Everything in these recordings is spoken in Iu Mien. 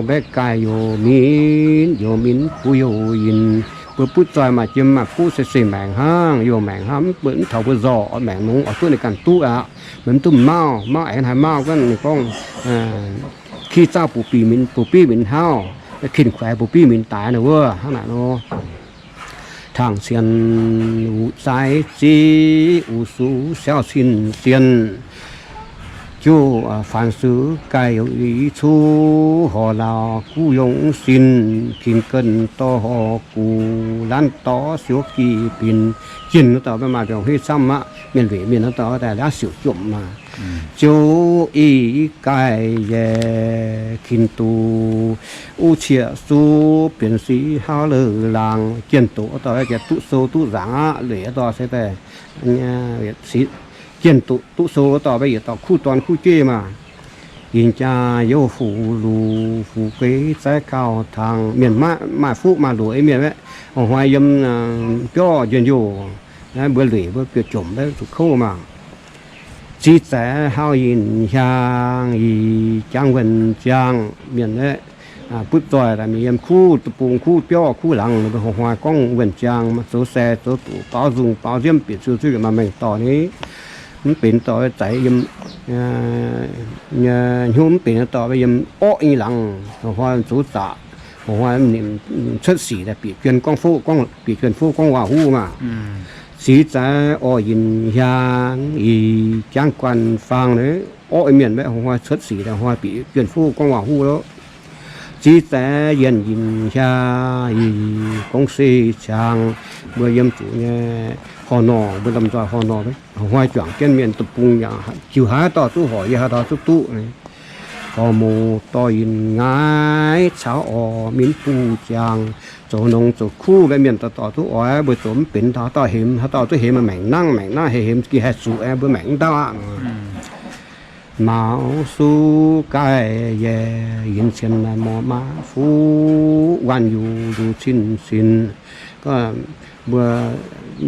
Mbaeqv gaaih youc minc, youc minc buv youc yinc. Mbuo butv zoih maaih jiem maaih fuqv se se maengc hnangv, youc maengc hnangv, mv taux mbuo nzorc, maengc nongx oix duqv ninh ganh duqv aqv. Meih mv duqv mauv, mauv aengx haaix mauv gunv ninh gorngv, ki zauv buoz-biv minc, buoz-biv minc hnauv, kin kuaix buoz-biv minc daaix nor wuov hnangv naaic nor. Tangh cien wuc zaix ziqv, wuc suv siauv cin zien. Jiu faanx suv gaaih youc i cuv, horc laauc guv yongh sin, kin ganh dorh horc gux, laanh dorh siouv gi binc. Jienh wuov dauh maiv maaih mbiorngz huiv camv aqv, mienh weic mienh wuov dauh daaih laauv siouc jomc maah. Ziouv i gaaih yaac kin duqv, uv cieqc suv bienx sic hauv leuv laangc, jienh doqc wuov dauh jiex duqv sou duqv nzaangc aqv, leiz wuov dauh se daaih jienh doqc duqv sou wuov dauh maiv yietc dauh kuv dorn kuv jeiv maah. Yinh jaa youh fuqv luc, fuqv gueix zaiv gauh tangx. Mienh maaih fuqv maaih luc mienh aeqv, hnoi-hnoi yiem biauv njien-youh, mbuo leiz mbuo biouv jomc maiv zuqc kouv maah. Ziv zaix hauv yinh hiaang, yie jangv wuonh ziangh. Mienh aeqv, butv zoih daaih mingh yiem kuv deic-bung, kuv biauv, kuv laangz, hnoi-hnoi gorngv wuonh ziangh, zoux sai zoux duqv baaux nzung baaux nziemv, bieqc ziouc zuqc maaih maengc dorh ni. Mv benx dorh zaaix yiem hnyouv, mv benx dorh yiem orqv nyei laangz, hnoi-hnoi zoux zaqc, hnoi-hnoi cuotv sic daaih bieqc juonh gorngv fov, bieqc juonh fov gorngv waac-huv maah. Ziv zaix orqv yinh hiaang, yie jangv guanh faang, orqv mienh maiv hnoi-hnoi cuotv sic daaih hnoi bieqc juonh fov gorngv waac-huv loh. Ziv zaix yienh yinh hiaang, yie gorngv se ciangx, mbuo yiem zuqc nyei horh norh, mbuo lomh nzoih horh norh, hnoi-hnoi juangc jienv mienh deic-bung yaac jiu haaix dauh duqv horc, yie haaix dauh duqv duqv. Gorx muoz dorh yinh ngaaiv caux orqv minv buv ziangh, zoux nongx zoux kuv maiv mienh dauh dauh duqv oix, mbuo zoux mv benx dauh dauh hemx, haaix dauh duqv hemx maengc nangv, maengc nangv hemx gih haih zuqc, mbuo maengc mv ndauv aqv. Mauz suv gaaih yaac yinc cien maaih mor maiv fuqv, waanc yuc luc cin cin. Mbuo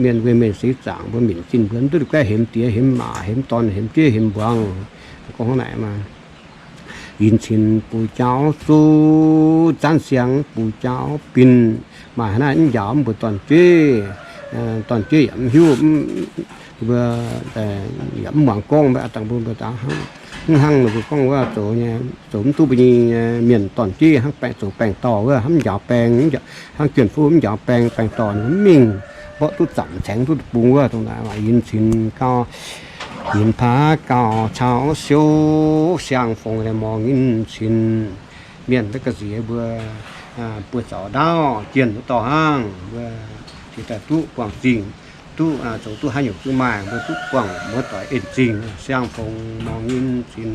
mienh weic mienh seix zaangc mbuo minc zinh mbuo mv duqv guaiv hemx diex hemx maac hemx dorn hemx jeiv hemx mbuangz. Gorngv hnangv naaic maah. Yinc cin buoz jaauv zuqv, zanv siang buoz jaauv bin. Maaih haaix naaiv mv njaaux mbuo dorn-jeiv, dorn-jeiv yaac mv hiuv, mbuo yaac mv muangx gorngv, mbuo dangh mbuo mbuo daaih hnangv, mv hnangv ninh mbuo gorngv wuov zoux nyei, zoux mv duqv mbuo nyei mienh dorn-jeiv hnangv baengh, zoux baengh dorh wuov hnamv njaaux baeng, hnangv juonh fuqv mv njaaux baeng, baengh dorh ninh mingh mborqv duqv zamc caengx duqv deic-bung wuov dongh naaic yinc cin gauh, yinc paav gauh caux siou siang-fongc mor ngin cin. Mienh maiv ga'nziex mbuo buoz-zaux ndaauv jienh wuov dorh hnangv, mbuo jiex daaih duqv buangh zingh, duqv zoux duqv haaix nyungc duqv maaih, mbuo duqv buangh muoz-doic en zingh, siang-fongc mor ngin cin.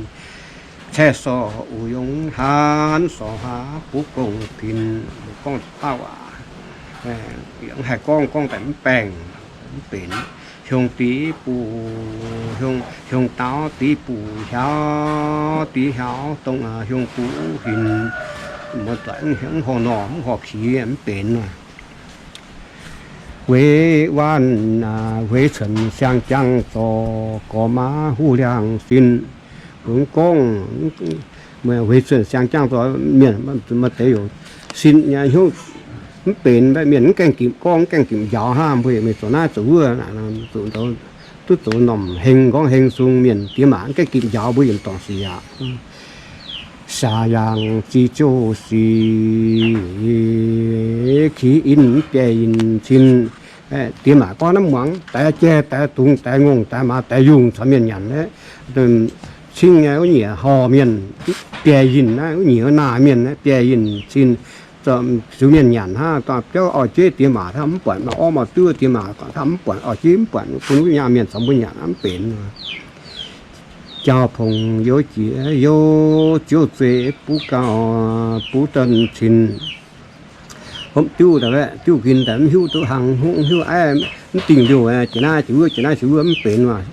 Caeqv sorc uix yongh haanv sorc haav buv gong-pin, gorngv dauh waac, mv haih gorngv, gorngv daaih mv baengh, mv benx. Hiong div buv, hiong daauv div buv hiauv, div hiauv dongh hiong buv hinc, muoz-doic mv horh norh mv horh qiex mv benx. Weic waanc hueix cuonc siang-jangv zorc, gorx maav huv liangx sin. Mbuo mv gorngv, hueix cuonc siang-jangv zorc mienh maaih deix youc sin nyei hnyouv mv benx, mienh mv gaengh gimc gorngv, mv gaengh gimc njaaux hnangv, mbuo yaac mingh zoux naaiv zoux wuov, duqv zoux normh heng nqorngv heng sung, mienh diex maac mv gaengh gimc njaaux mbuo yietc dorngc sic aqv. Saax yaangh ziex jouh sic, kix in mv biei yinh cin. Diex maac gorngv naaiv muangx, daix jai, daix dungz, daix ngongh, daix maaz, daix yungh caux mienh nyanc. Cingv nyei wuov nyieqc horh mienh, biei yinh naaiv wuov nyieqc wuov naah mienh, biei yinh cin. Ziux mienh nyanc hnangv, biauv orv-jeiv diex maac hnangv mv buatc, orv maaih duqv diex maac hnangv mv buatc, orv-jeiv mv buatc, bun wuov nyaanh mienh caux mbuo nyanc hnangv mv benx. Jauv-pongx youv jiex youv, ziouv zueih buv gauh buv daaih cin. Hopv diuv daaih, diuv gin daaih mv hiuv duqv hlang, hopv hiuv aiv mv dingh liouh, jiex naaiv jiex wuov, jiex naaiv jiex wuov mv benx maah.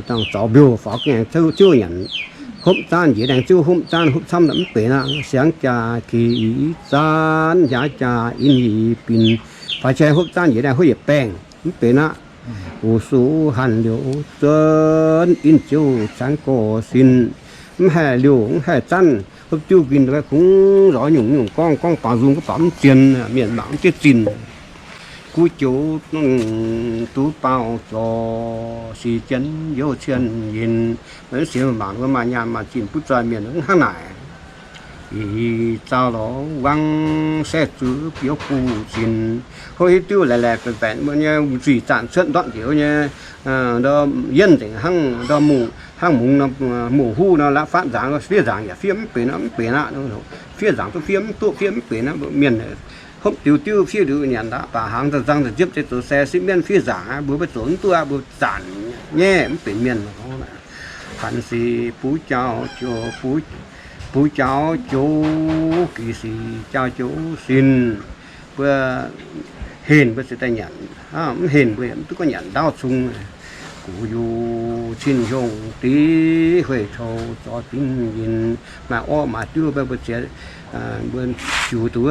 Dangh zaux mbiouh faaux gaengh ziouv nyanc, hopv zaanv njiec laengz ziouv hopv zaanv hopv camv daaih mv benx aqv. Siangx jaa kix i zaanv, hiaav jaa in i binx, faix cai hopv zaanv njiec laengz hopv yietc baengh mv benx aqv. Wuc suv hanc liouc zuonv, in ziouv caanv gorx sin, mv haih liouh mv haih zaanv, Hopv diuv ginh kungx nzorz nyungc nyungc gorngv, gorngv baaux nzung gorngv baaux mv zien, mienh mangc mv diev zinh. Guv joux duqv baaux zorc, sic jienv youh cien yinh. Mv sienx mangc maaih nyaanh maaih zinh butv zoih mienh mv hnangv naaic. Ih zaux lorz wangv saeqv zuqc biouv buv zinh. Hopv hiuv diuv laih laih baeqc baeqc mbuo nyei nzuih zaanh cuotv ndortv njoux nyei, yienv nzengc hnangv ndorm mungz, hnangv mungz nor, mungz huv nor, la'faatv nzaangc, fiev nzaangc yaac fiev mv benx aqv, mv benx aqv. Fiev nzaangc duqv fiev mv duqv, fiev mv benx aqv. Mbuo mienh hopv diuv diuv fiev liuz nyanc ndaav baac hnaangx nzang nzang nziepv zeix zoux se sipv mienv fiev nzaangc aqv. Mbuo maiv zoux mv duqv aqv, mbuo zanc nyei mv benx mienh. Hanc sic buv jaauv joux, buv jaauv joux gix sic jaauv joux sin. Mbuo henh mbuo ziouc daaih nyanc, mv henh mbuo yaac mv duqv gorngv nyanc ndaauv cung. Gux yuh cin hiongh div hueic coux zorx dinv yinh, maaih orv maaih diuv mbuo ziex, mbuo ziux duqv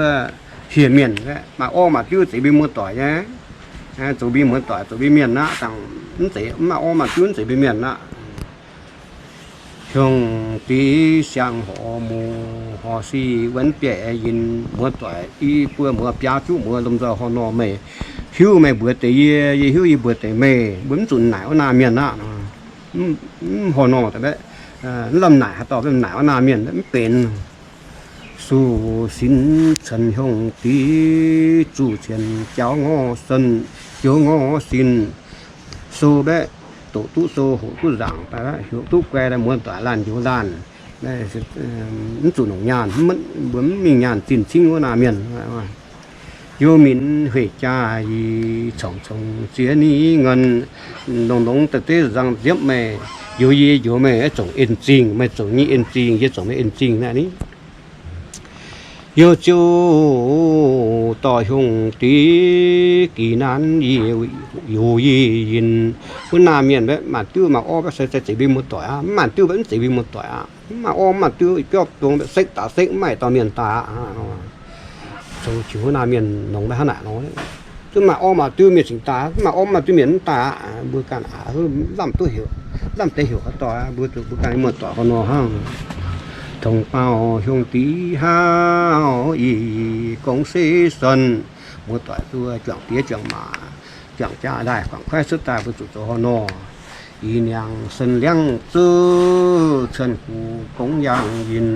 hieh mienh, maaih orv maaih diuv zeix mbuo muoz-doic nyei. Zoux mbuo muoz-doic, zoux mbuo mienh aqv, dangh mv zeiz, mv maaih orv maaih diuv mv zeiz mbuo mienh aqv. Hiongh div siang horc muoz horc sic wuonv bieiv yinh, muoz-doic i buo muoz biaa juqv muoz lomh nzoih horh nor meih hiuv meih mbuox deix yie, yie hiuv yie mbuox deix meih, mbuo mv zuqc naaic wuov naamh mienh aqv. Mv horh nor, mv lamh naaic haaix dauh naaic wuov naamh mienh mv benx. Su sinx cen hiongh div zuqc cien jauv ngorv sen, jauv ngorv sin. Su mbaeqv doqc duqv sou, hoqc duqv nzaangc, heuc duqv guai, muoz-doic laanh njoux laanh, mv zuqc nongc nyaanh, mbuo mv mingh nyaanh zinh cingv wuov naamh mienh. Yie minc hueic jaa yie congx congx ziex ni ngan, longx longx daaih deix nzang nziepv meih, njoux yie njoux meih, aeqv, zongc en zingh, meih zongc yie en zingh, yie zongc meih en zingh naaiv ni. Youh ziouv dorh hiongh div gix naanv yie, youz yie yinh. Wuov naamh mienh mbaeqv maaih diuv maaih orv mbaeqv se zeix mbuo muoz-doic aqv, mv maaih diuv mbaeqv mv zeix mbuo muoz-doic aqv. Mv maaih orv mv maaih diuv, biopv dong mbaeqv sekv daaih sekv, mv maaih dauh mienh daaih aqv. Zoux jiex wuov naamh mienh nongx mbaeqv hnangv naaic nor. Zungv maaih orv maaih diuv mienh cingx daaih, mv maaih orv mv maaih diuv mienh mv daaih aqv. Mbuo ganh aav lamh duqv heuc, lamh deix heuc haaix dauh, mbuo zuqc mbuo ganh muoz-doic haaix nor hnangv. Tongx baaux hiongh div haav, ih gongv se son, muoz-doic duqv juangc diex juangc maac, juangc jaa daaih, guangc kuaaiv cuotv daaih, mbuo zuqc zoux haaix nor. Ih niangx sen liangv zuqv cuonx gux gongv yaangh yinh,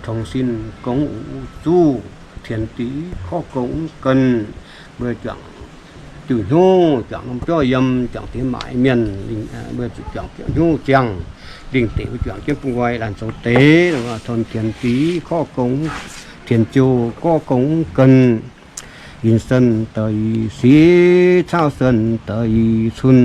tongx sin gongx uqc zuqv tienx div korv gongv ganh. Mbuo juangc diuh hnyouv, juangc norm biauv yiem, juangc diex maac mienh, mbuo zuqc juangc biauv hnyouv ziangh. Lingh deic mbuo juangc jienv bun nqoi laanh zoux deix, tongx tienx div korv gongv, tienx ziouh korv gongv ganh. Yinh sen deix sic, cauv sen deix cun.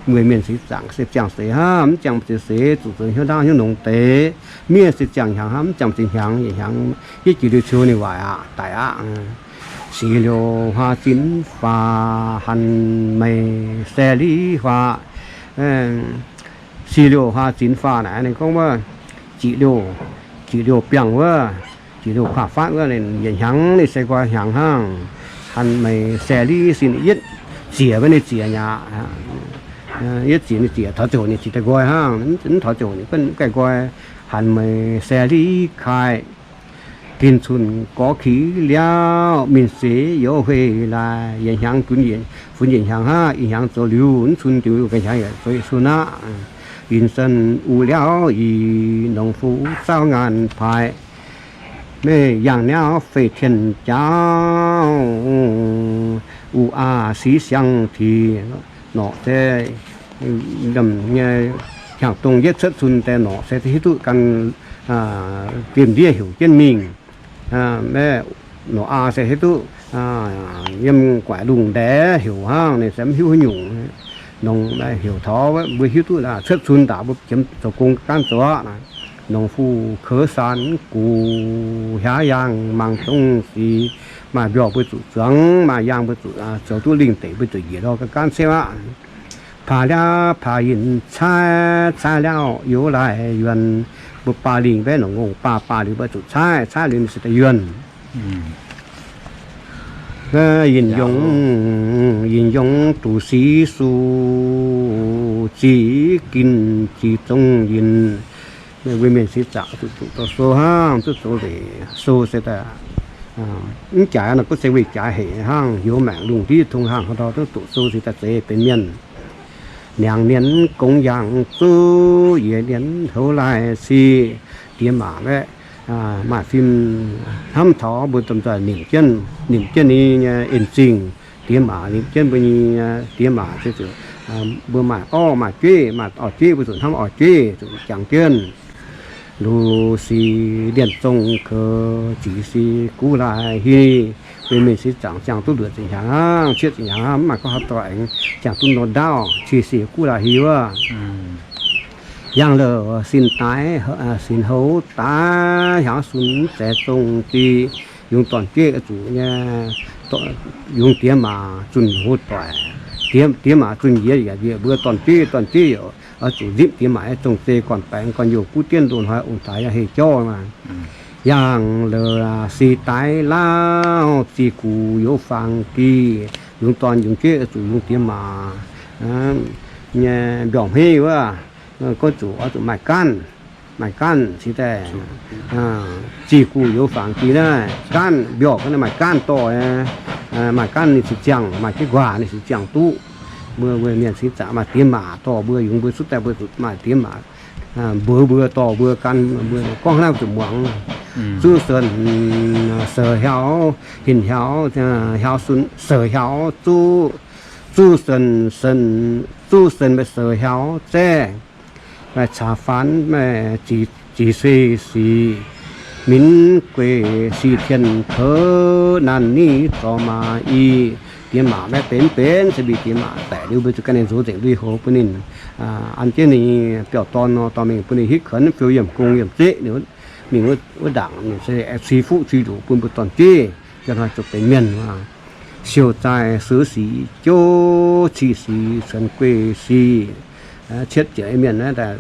Weic mienh se ziangh se ziangh seix hnangv, mv ziangh se seix, zuqc zoux hnyouv ndaauv hnyouv longx deix. Mienh se ziangh hnyangx hnangv, mv ziangh se hnyangx, yietc hnyangx yietv jiex liuz ciou ninh waaic aqv, daic aqv. Sic liouh huaax zinx faah, hanc meix sae liv huaax. Sic liouh huaax zinx faah naaic ninh gorngv wuov, ziqc liouh, ziqc liouh biangh wuov, ziqc liouh kuaaiv fatv wuov, yietc hnyangx ninh se nqoi hnyangx hnangv. Hanc meix sae liv sin yietv ziec wuov ninh ziec nyei aqv. Yietv ziec ninh ziec, taux ziangh hoc ninh ziec daaih nqoi hnangv, mv taux ziangh hoc ninh gaengh nqoi. Hanc meix sae liv kaaix, ginh cun gorx kiv liauv, mingh seix youz hueic laaix. Yietc hnyangx funx yietc hnyangx hnangv, ih hnyangx zoux liuz, mv cun diuc ganh hnyangx yaac zoux yietc cun aqv. Yinh sen uv liauv yie, nongx fuqv zaauv ngaanh paaix. Meih yangh niauv fei tien jaauv, uv aa siv siang tiq norqc se, nyei hnyangx dongh yietv cuotv cun daaih norqc se hiuv duqv gan, gem ndiev heuc jienv mingh. Norqc aa se hiuv duqv yiem guaaic lungh ndaix heuc hnangv, ninh se mv hiuv haaix nyungc. Nongx heuc taux mbuo hiuv duqv cuotv cun ndaauc mbuo jiem zoux gong gaanv zoux aqv. Nongx fuqv kouv saan gux hiaav yaangh mangc zongv sic, maaih mbiorngz mbuo zuqc zuangx, maaih yaangh mbuo zuqc zoux duqv lingh deic mbuo zuqc njiec lorh gaanv gaanv ceuv aqv. Paax liaauv paax yinh caaiv, caaiv liaauv youz laaih yuonh. Mbuo baav lingh mbaeqv nongc ngongh baav, baav liuz mbuo zuqc caaiv, caaiv liuz ninh se daaih yuonh. Yinh yongh, yinh yongh duqv sic suc, zic ginh zic zong yinh. Meih mbuo mienh seix zaangc zuqc doqc sou hnangv, duqv zoux leiz sou se daaih mv jaaix nor, gorngv se weih jaaix hec hnangv, heuc maengc lungh ndiev tong hnangv, haaix ndau duqv doqc sou se daaih zeiz benx mienh. Niangx mienh gongx yangh zuqv, yiez mienh houv lai si. Diex maac aeqv, maaih fim hnamv taux mbuo domh nzoih nimc jienv, nimc jienv ninh nyei en zingh. Diex maac nimc jienv mbuo nyei diex maac se zuqc mbuo maaih orv maaih jueiv, maaih orv jueiv mbuo zuqc hnamv orv jueiv, zuqc jangx jienv. Luv si lienh zong kouv, zic si guv laaih hi. Benx mienh seix zaangc ziangh duqv luoqc ziepc hnyangx hnangv, cietv ziepc hnyangx hnangv, mv maaih gorngv haaix dauh aengx ziangh duqv nor ndaauv, cih sic guv laaih hi wuov. Yangh lorh sin daaih, sin houv daaih, hiaaux sun mv zeiz zong di. Yungz dorn-jueiv oix zuqc nyei, yungz diex maac zunh hov doic, diex maac zunh yie yaac nzieqc mbuo dorn-jueiv, dorn-jueiv yaac oix zuqc nzipc diex maac nyei zong zei, gorn-baengx gorn-youh, buv dienv ndoh hnoi ong-taaix yaac heh jauv maah. Yangh lorh si daaih lauh, ziqc gux youz fangx gih. Yungz dorn yungz jueiv oix zuqc yungz diex maac nyei mbiorngz hmeiv wuov, gorngv zuqc oix zuqc maaih gaanv, maaih gaanv cingx daaih ziqc gux youz fangx gih naaiv gaanv mbiorngz, gorngv naaiv maaih gaanv dorh, maaih gaanv ninh cingx ziangh, maaih jienv nquaah ninh cingx ziangh duqv. Mbuo, mbuo mienh cingx zaangc maaih diex maac dorh mbuo, yungz mbuo cuotv daaih mbuo zuqc maaih diex maac mbuox mbuo, dorh mbuo, gan mbuo, gorngv hnangv zuqc muangx. Zuqv sen, seix hiaaux, hinc hiaaux, hiaaux sun, seix hiaaux zuqv, zuqv sen, sen, zuqv sen meih seix hiaaux zaeqv, meih caax faanx meih zic se sic, minv gueic sic tien kouv, naanc niv zorc maac i. Diex maac maiv benx benx se mbic diex maac daic liuz mbuo zuqc ganh ninh nzox nzengc lui-houx bun ninh, an jienv ninh biauv-dorn nor, dorh mingh bun ninh hitv kuonx fiou yiem gong yiem zeqv ninh mingh wuov ndaangc, ninh se cui fuqv cui ndoqc bun mbuo dorn-jueiv, biauv-hnoi zuqc benx mienh. Siou zaaih sux sic jouv, cih sic cuonx guei sic, cietv ziepc mienh naaiv daaih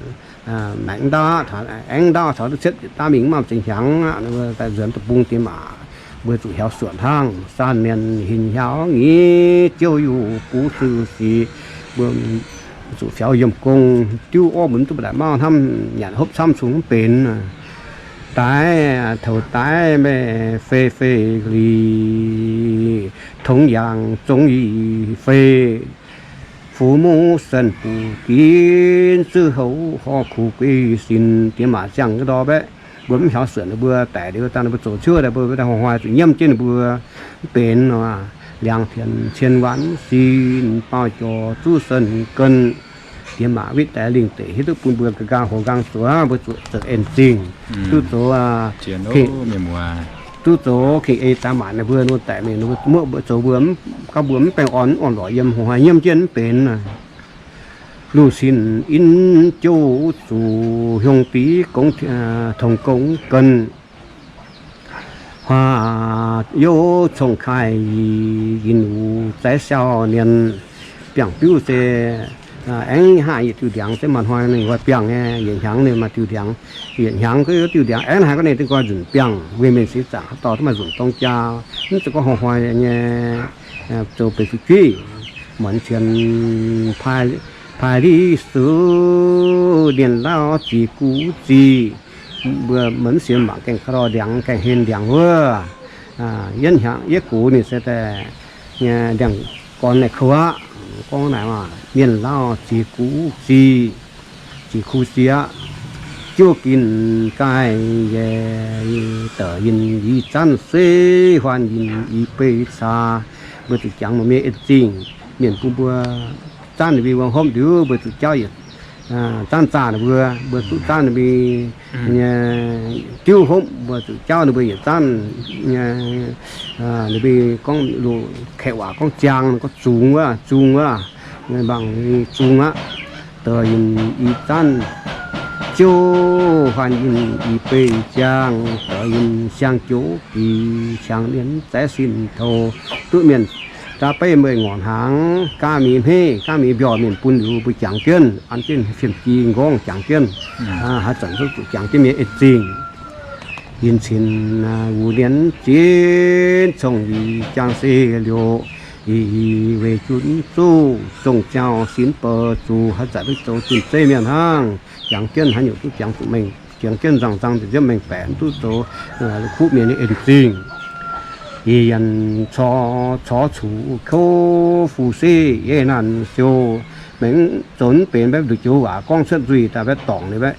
maengx ndaauv, aengx ndaauv taux duqv cietv ziepc daav mingh mv maaih ziex hnyangx aqv, daaih nzuonx deic-bung diex maac, mbuo zuqc hiaaux suonc hnangv. Zaanh mienh hinc hiaaux nyic jouv yuh buv sux sic, mbuo zuqc fiaux yiem gong, diuv orv mbuo mv duqv mbuo daaih mauv hnamv nyanc hopv camv cung mv benx. Daaih, toux daaih meih fei fei lic, tongx yaangc zong yic fei, fuqv muv sen buc ginv zuqv houv horh kuv guei sin. Diex maac ziangh ndorm baeqv, mbuo mv hiaaux suonc ninh mbuo daic liuz dangh ninh mbuo zoux cuotv daaih mbuo daaih hnoi-hnoi zuqc nyiemv jienv ninh mbuo mv benx nor. Liangx pienx cien waanc sin, baaux jorx zuqv sen gen. Diex maac witv daaih lingh deic hiuv duqv bun mbuo nqa'nqaang hoz nqaang zuqc, mbuo zuqc en zingh, duqv zoux, duqv zoux king ei daaih maanc ninh mbuo nor daic mingh, muoqv mbuo zoux mbuo, gauh mbuo mv baengh orn, mv orn-lorqc yiem hnoi-hnoi nyiemv jienv mv benx. Luv sin in jouv zuqc hiong div gong, tongx gong gen. Huaax youv cong-kaaih yinh wuc zaaix siau mienh, biangh biuv se aengx haah yietc diuh ndiangx se maaih hnoi ninh wuov biangh nyei, yietc hnyangx ninh maaih diuh ndiangx, yietc hnyangx gorngv diuh ndiangx aengx haaix gorngv ninh dingh gorngv nzunc biangh. Weic mienh seix zaangc haaix dauh duqv maaih nzunc dorng jaa, mv zeiz gorngv hnoi-hnoi nyei zoux benx fu'jueiv. Muonz cien paaiv liz sux, nienh lauh zic guv zic, mbuo mv sienx mangc gaengh ka'lorh ndiangx, gaengh hen ndiangx wuov. Yietv hnyangx yietv gox ninh se daaih ndiangx gorn naaic kouv aqv. Gorngv naaic, mienh lauh zic guv zic, zic kuv zic aqv. Jouv ginh gaaih yaac da'yinh i zanv se huaan yinh i bei caa. Mbuo zuqc jangx mbuo mienh en zingh, mienh bun mbuo zanv ninh mbuo wuom hopv liuz, mbuo zuqc jauv yietc zanv zaah ninh mbuo, mbuo zuqc zanv ninh mbuo nyei diuv hopv, mbuo zuqc jauv ninh mbuo yietc zanv nyei, ninh mbuo gorngv loz-kaeqv waac gorngv ziang, gorngv zungx wuov, zungx wuov, mangc zungx aqv. Da'yinh i zanv jouv huaan yinh i bei ziangh, da'yinh siang joux gix, qangx mienh zaaix sin tou, duqv mienh daav beiv meih ngorc hnaangx, gaamv mingh hmeiv, gaamv mingh mbiorh, mienh bun liuz mbuo jangx jienv, an jienv fiem-ji nqorngv jangx jienv, haaix zanc zuqc jangx jienv mienh en zingh. Yinh cin wuc nienx zinh cong-yix jang se liouc, yie weic zunv zuqv zong ziangh sin bou zuqc haaix zanc duqv zoux zunh zeiv mienh hnangv. Jangx jienv haaix nyungc duqv jangx zuqc mengh. Yangh jienv nzangc-nzangc nzengc, mengh baeqc mv duqv zoux kuv mienh nyei en zingh. Ih yienh corc, corc cuqv kouv fu sev yeiv naanh siou. Mengh zoux mv benx mbaeqv nduqc joux waac gorngv cuotv nzuih daaih mbaeqv dorngc ninh mbaeqv,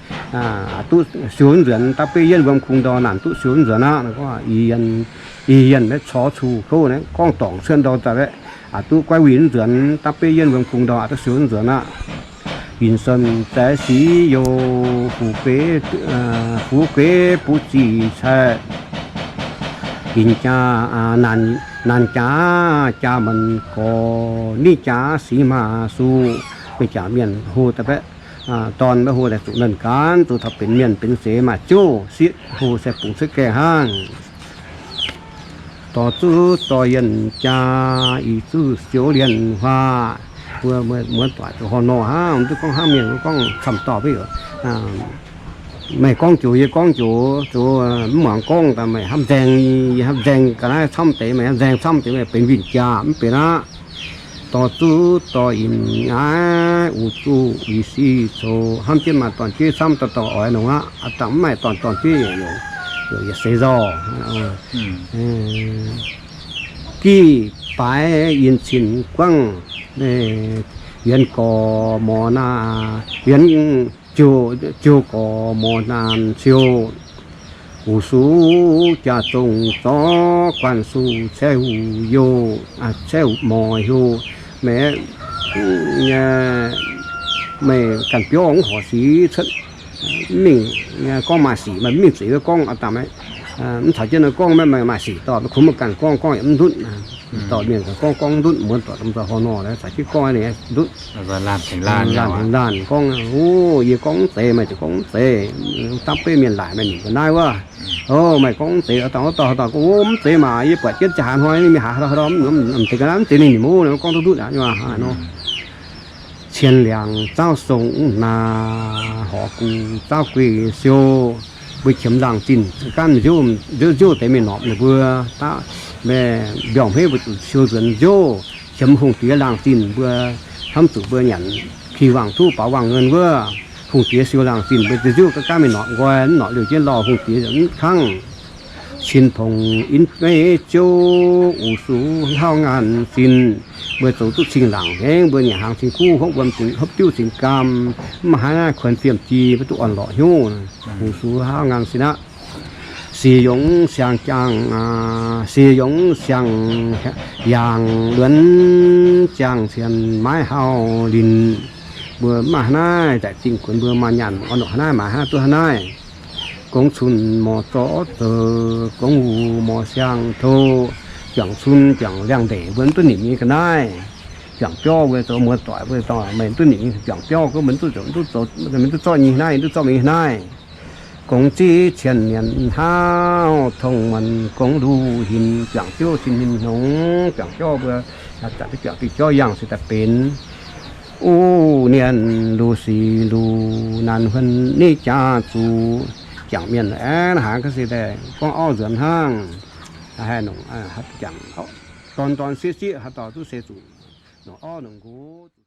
aqc duqv siou nzuonx dapv beiv yienv wuom kungx ndorm naanc duqv siou nzuonx aqv. Ih yienh mbaeqv corc cuqv kouv naaiv gorngv dorngc cuotv ndorm daaih mbaeqv aqc duqv guaiv wuic nzuonx dapv beiv yienv wuom kungx ndorm aqc duqv siou nzuonx aqv. Yinh sen zaeqv sic youh, fu'jueiv buv ziqc caeqv, yinh jaax, naanc jaax jaa-manc gorx, nitv jaax sic maaih suqv. Mienh jangc mienh hlo daaih baeqv dorn mbaeqv hlo daaih zuqc nernh gaanv, zuqc taux benx mienh benx seix maaih jouv sieqv hlo se bungx cuotv gaengh hnangv. Dorh zuqv dorh yienh jaa, ih zuqv siouv lienh huaah. Mbuo muonz doic zoux horh nor hnangv, mv duqv gorngv hnangv mienh gorngv camv dauh beiv. Meih gorngv joux, yie gorngv joux, zoux mv muangx gorngv daaih meih hnamv nzaeng, yie hnamv nzaeng ga'naaiv camv deix, meih hnamv nzaeng camv deix, meih benx winh jaa mv benx aqv. Dorh zuqv dorh yinh aav, uix zuqc ih sic coux, hnamv jienv maaih dorn-jueiv camv, dorh dorh oix nongx aqv. Aav dangh mv maaih dorn, dorn-jueiv yaac, yaac seix nzauh. Gih baaix yinh cin guangv, yuonx gorx morz naanh, yuonx jouh gorx morz naanh siou. Wuov suqv jaa-zong zorqv guanh suqv caeqv huv youh, caeqv huv morz hlo. Meih, meih ganh biauv mv horc sic cuotv, mv mingh gorngv maaih sic, meih mv mingh zeiz wuov gorngv aqv dangh, mv caux jienv ninh gorngv, meih maaih sic dorh, meih kungx mv ganh gorngv, gorngv yaac mv ndutv. Dorh mienh gorngv, gorngv mv ndutv, muonz doic domh nzoih horh nor, caux jienv gorngv ninh ndutv. Laanh tengx laanh gorngv, o, yie gorngv mv zeiz, meih ziouc gorngv mv zeiz, dapv beiv mienh laaic meih nimc ga'naaiv wuov. O, meih gorngv mv zeiz, dauh dauh dauh gorngv, o, mv zeiz maah, yie buatc jienv ziangh hnoi ninh mingh haaix, mv zeiz ga'naaiv, mv zeiz ninh nimc wuov, gorngv duqv ndutv aqv. Cien liangx zaauv song naa, horc gux zaauv guei siou. Mbuo qiemx laangh zinh gaanv nziouv, nziouv deix mingh norqc ninh mbuo, mbiauz-hmeiv mbuo zuqc siou nzuonx nziouv. Qiemx hungh diex laangh zinh mbuo, hnamv zuqc mbuo nyanc king wangc duqv baaux wangh nyuonh wuov. Hungh diex siou laangh zinh mbuo nziouv gaanv gaanv mingh norqc nqoi, mv norqc liouh jienv lauh hungh diex mv kangv. Cin pongx in meiv jouv, wuv suqv hlauv ngaanh zinh. Mbuo zoux duqv cing laangc hengv, mbuo nyanc hnaangx cin kuv, hopv wuom cin, hopv diuv cin gaam, mv maaih haaix naaiv kuonx fiem-ji, mbuo duqv orn-lorqc hnyouv. Wuv suqv hlauv ngaanh zinh aqv. Sic yongc siang-jangh, sic yongc siang-yaangc luonx, jangh cien maiv hauh linc. Mbuo mv maaih haaix naaiv nzaic zingh kuonx, mbuo maaih nyaanh orn-lorqc haaix naaiv, maaih haaix naaiv duqv haaix naaiv. Gongx cun morc zorqv zoux, gongx wuv morc siang-tou. Juangc cun juangc liangx-ndeic mbuo mv duqv nimc nyei ga'naaiv. Juangc biauv mbuo zoux muoz doic mbuo dorh meih mv duqv nimc nyei juangc biauv, mbuo mv duqv zorqv nyei naaiv, mv duqv zorqv meih nyei naaiv. Gongx ziqv cien mienc hnauv, tongh muonc gongx luv hinc, juangc biauv cin ninh hngongx, juangc biauv mbuo, juangc diuh biauv yangh se daaih benx. Uv nienh luv sic luv naanc huon nitv jaax zuqc. Juangc mienh aengx haaix ga'sie daaih gorngv auv nzuonx hnangv. Haih nongc, jangc, dorn dorn sieqv sieqv haaix dauh duqv se zuqc nongc auv nongc nqox.